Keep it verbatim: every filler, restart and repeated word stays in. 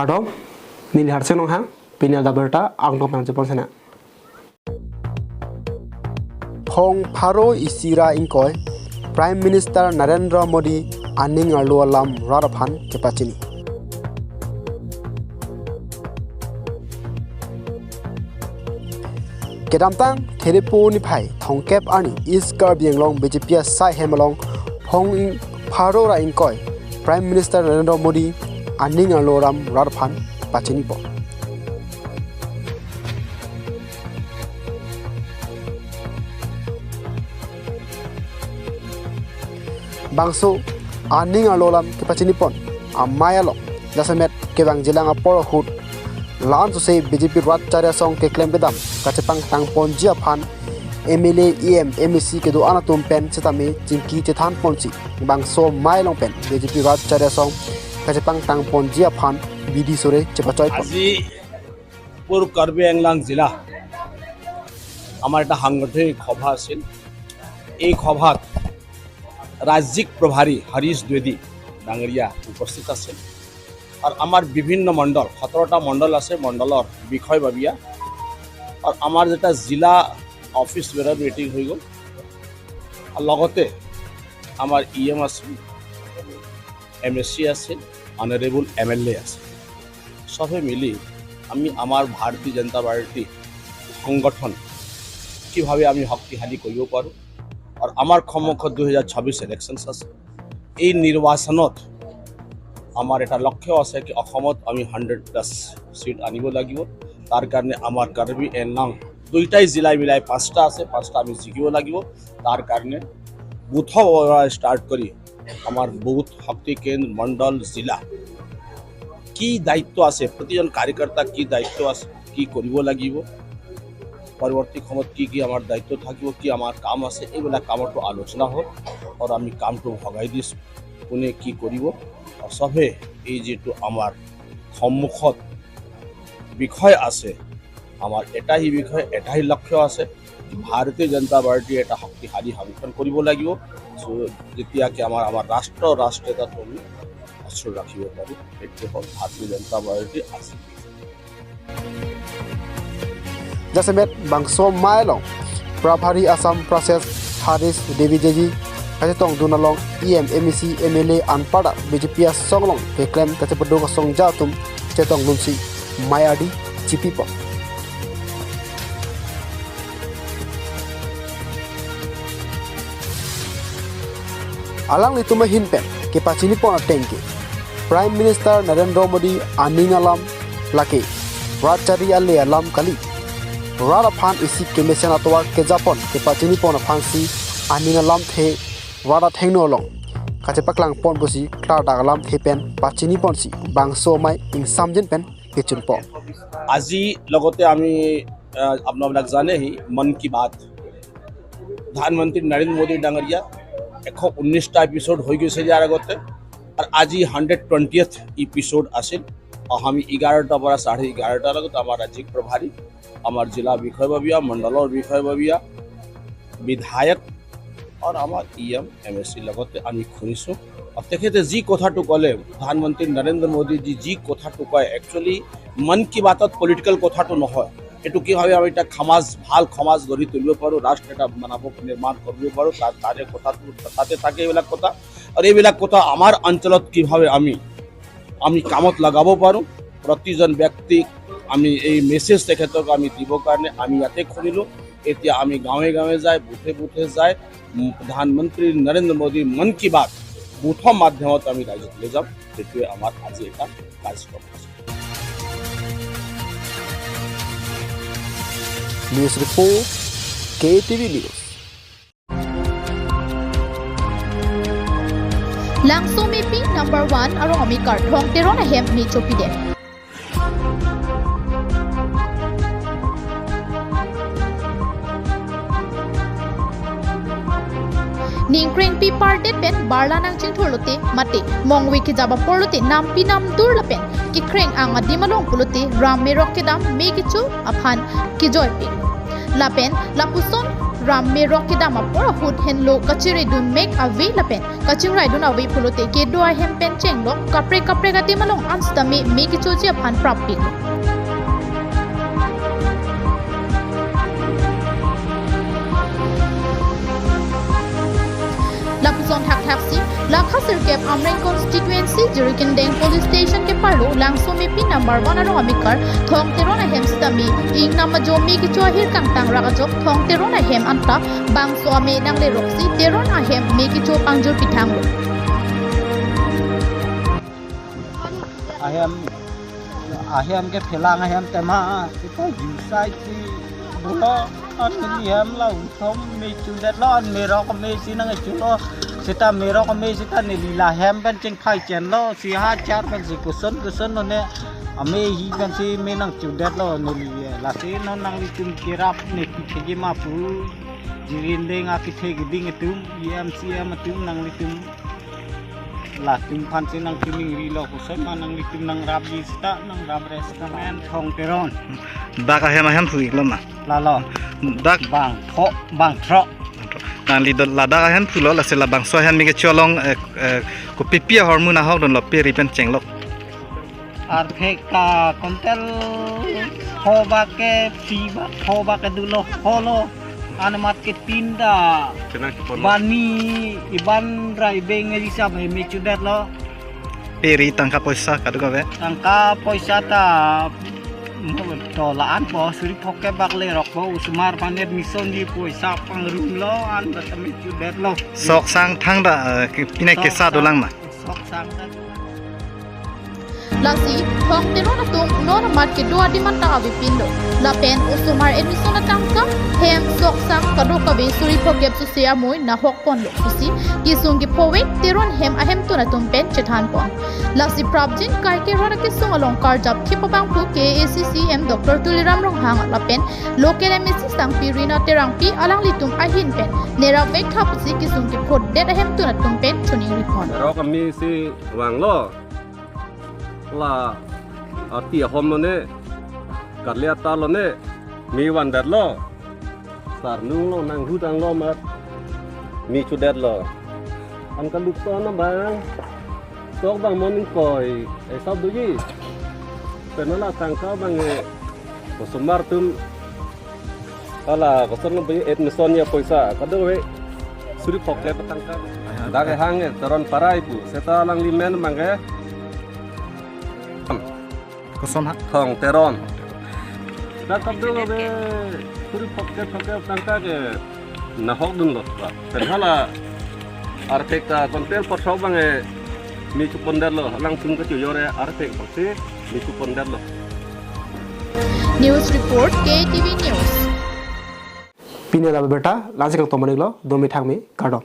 Kardom, neli Harsing Ronghang, pini adap abirta angtong pangchepon sena. Phong pharo isi ra ingkoi, Prime Minister Narendra Modi aning arlo alam rat aphan kepachini. Kedamtang Therepo niphai thomkep arni East Karbi Anglong B J P asai hem along phong ing pharo ra ingkoi, Prime Minister Narendra Modi aning arlo alam rat aphan pachinipo. Bangso aning arlo alam kepachinipon amei along jasemet kevangjilang apor ahut la-an sose B J P rat chari asong keklem kedam kachepangtangponji aphan M L A, E M, M A C kedo-an atum pen setame chingki chethanponsi bangso amei along pen B J P rat chari asong kachepangtangponji aphan bidi sore chepachoipon. আজি পূব কাৰ্বি আংলং জিলা আমাৰ এটা সাংগঠনিক সভা আছিল। এই সভাত ৰাজ্যিক প্ৰভাৰী হৰিশ দ্বিবেদী ডাঙৰীয়া উপস্থিত আছিল। আৰু আমাৰ বিভিন্ন মণ্ডল, সোতৰটা মণ্ডল আছে, মণ্ডলৰ বিষয়ববীয়া আৰু আমাৰ যেতিয়া জিলা অফিচ বেৰৰ মিটিং হৈ গ'ল, আৰু লগতে আমাৰ ই এম আছিল, এম এ চি আছিল, অনাৰেবল এম এল এ আছিল, সবে মিলি আমি আমাৰ ভাৰতীয় জনতা পাৰ্টি সংগঠন কিভাৱে আমি শক্তিশালী কৰিব পাৰোঁ আৰু আমাৰ সন্মুখত দুহেজাৰ ছাব্বিছ ইলেকশ্যনছ আছে। এই নিৰ্বাচনত আমাৰ এটা লক্ষ্য আছে কি অসমত আমি হাণ্ড্ৰেড প্লাছ ছিট আনিব লাগিব। তাৰ কাৰণে আমাৰ কাৰ্বি এংলং দুইটাই জিলা মিলাই পাঁচটা আছে, পাঁচটা আমি জিকিব লাগিব। তাৰ কাৰণে বুথৰ পৰা ষ্টাৰ্ট কৰি আমাৰ বুথ, শক্তি কেন্দ্ৰ, মণ্ডল, জিলা কি দায়িত্ব আছে, প্ৰতিজন কাৰ্যকৰ্তা কি দায়িত্ব আছে, কি কৰিব লাগিব, পৰৱৰ্তী সময়ত কি কি আমাৰ দায়িত্ব থাকিব, কি আমাৰ কাম আছে, এইবিলাক কামৰতো আলোচনা হ'ল আৰু আমি কামটো ভগাই দিছোঁ, কোনে কি কৰিব। আৰু সবে এই যিটো আমাৰ সন্মুখত বিষয় আছে, আমাৰ এটাই বিষয়, এটাই লক্ষ্য আছে, ভাৰতীয় জনতা পাৰ্টি এটা শক্তিশালী সংগঠন কৰিব লাগিব। চ' যেতিয়াকে আমাৰ, আমাৰ ৰাষ্ট্ৰ, ৰাষ্ট্ৰ এটাত আমি আশ্ৰয় ৰাখিব পাৰোঁ, এইটোৱে হ'ল ভাৰতীয় জনতা পাৰ্টি আজি। Jasemet bangso amei along Prabhari Assam Pradesh Harish Dwivedi kachetongdun along E M, M A C, M L A anparta B J P asong along keklem kachepaduk asong ja atum chetongdunsi amei ardi chipipo. Alanglitum ahin pen kepachinipon ateng ke Prime Minister Narendra Modi aning alam lake rat chari ale alam kali. Rat aphan isi kemesen atovar kejapon kepachinipon aphansi aning alamthe rat athengno along kachepaklangpon pusi klardak alamthe pen pachiniponsi bangso amei ingsamjin pen kechunpo. আজি লগতে আমি, আহ, আপোনালোক জানেহি মন কি বাত, প্ৰধানমন্ত্ৰী নৰেন্দ্ৰ মোদী ডাঙৰীয়া এশ ঊনৈশটা এপিছড হৈ গৈছে ইয়াৰ আগতে, আৰু আজি হাণ্ড্ৰেড টুৱেণ্টিয়েথ এপিছড আছিল। আৰু আমি এঘাৰটাৰ পৰা চাৰে এঘাৰটাৰ আগত আমাৰ ৰাজ্যিক প্ৰভাৰী, আমাৰ জিলা বিষয়ববীয়া, মণ্ডলৰ বিষয়ববীয়া, বিধায়ক আৰু আমাৰ ই এম, এম এ চি লগতে আমি শুনিছোঁ। আৰু তেখেতে যি কথাটো ক'লে, প্ৰধানমন্ত্ৰী নৰেন্দ্ৰ মোদীজী যি কথাটো কয়, একচুৱেলি মন কি বাতত পলিটিকেল কথাটো নহয়। এইটো কি ভাবে, আমি এটা সমাজ, ভাল সমাজ গঢ়ি তুলিব পাৰোঁ, ৰাষ্ট্ৰ এটা বনাব, নিৰ্মাণ কৰিব পাৰোঁ, তাত তাৰে কথাটো তাতে থাকে এইবিলাক কথা। আৰু এইবিলাক কথা আমাৰ অঞ্চলত কিভাৱে আমি আমি কামত লগাব পাৰোঁ। প্ৰতিজন ব্যক্তিক আমি এই মেছেজ তেখেতক আমি দিবৰ কাৰণে আমি ইয়াতে খুলিলোঁ। এতিয়া আমি গাঁৱে গাঁৱে যাই, বুথে বুথে যাই, উম, প্ৰধানমন্ত্ৰী নৰেন্দ্ৰ মোদী মন কি বাত বুথৰ মাধ্যমত আমি ৰাইজক লৈ যাম। সেইটোৱে আমাৰ আজি এটা কাৰ্যক্ৰম আছে। News report, K T V News. Langso mepi number one arong amekar Rong Teron ahem me chopi det. Ningkrengpi pardet pen barla nangchingthur lote mate mongve kejap apor lote nampi namdur lapen kekreng ang adim along pulote ram merok kedam me kecho aphan kejoipi. Lapen lapuson ram merok kedam apor ahut henlo kachiridun mek ave lapen kachingraidun ave pulote kedo ahem pen chenglok kaprek kaprek adim along an sitame me kechoji aphan prappiklo. Lapuson thakthaksi, lakha sirkep Amreng constituency Jirikindeng police station keparlo Langso mepi number one arong amekar Thong Teron ahem sitame ingnam ajo me kecho ahir kangtang rak ajok Thong Teron ahem anta bangso ame nangleroksi Teron ahem me kecho pangjor pithanglo. Ahem, ahem kephelang ahem tema, kita jusai si dolo, an neli hem la usom me chudetlo, an merok me si nangchulo, seta merok me seta neli la hem pen chingphai chenlo, si ha char pen si koson koson lo ne, ame hi pen si me nangchudetlo neli, lasi non nanglitum kerap ne kithegi ma pu, Jirikindeng akithe keding atum, E M C M atum nanglitum. Latum aphan si nangchiningrilo koson ma nanglitum nangrapji seta nangrapre seta men Thong Teron. Dak ahem ahemphu iklo ma? Lalo. Dak bang pho bang throk. Nangli do ladak ahemphulo lasi labangso ahem me kecho along, eh, eh, kopipi ahormu nahokdunlo pe ri pen chenglok? Arphek ta kontel pho bak ke pi bak pho bak ke dulo pholo. An amat ke tin ta. Chenang chipon lo. Bani iban rai beng ri sab he me chudetlo. Pe ri tangka poisa kadokave? Tangka poisa ta mo to la-an po suri phokep bak lerok po osomar aphan admission di poisa pangrumlo an ba ta me chudetlo. Sok sang thangta, eh, ke-, pinai sok kesa sang dolang ma? Sok sang ta. Lasi, Thong Teron atum non amat kedo adim anta avepinlo. Lapen osomar admission atangka, hem sok sang kadokave suri phokep suse amoi nahokponlo pusi kesung kephovek Teron hem ahemtun atum pen chethanpon. Lasi prapjin kaike rat akesung along karjap khip abangphu K A A C C M Doctor Tuliram Ronghang lapen local M A C sangpi Rina Terangpi alanglitum ahin pen nerap vektha pusi kesung kephodet ahemtun atum pen chiningripon. Rok ami si vanglo. La ati ahom lo ne, karli ata lo ne, me vandetlo. Sarnung lo nanghu tanglo mat, me chudetlo. An kaluk ton abang, sok bang moning koi, eh, sab doji. Pen la tangka bang, eh, osomar atum Hala, koson lo admission ya poisa, kadokave suri phokep atangka. Dak hang e, Teron Parai pu, seta alangli men abang ke. Koson ha? Thong Teron. Dak kadokave suri phokep phokep atangka ke nahokdunlo. Pen hala arphek ta kontel pho throk abang e me chupondetlo, alangtum kachojor e arphek bangsi me chupondetlo. News report, K T V News. Pini la abirta la-ansi kangtomaniklo, dome thangme, kardom.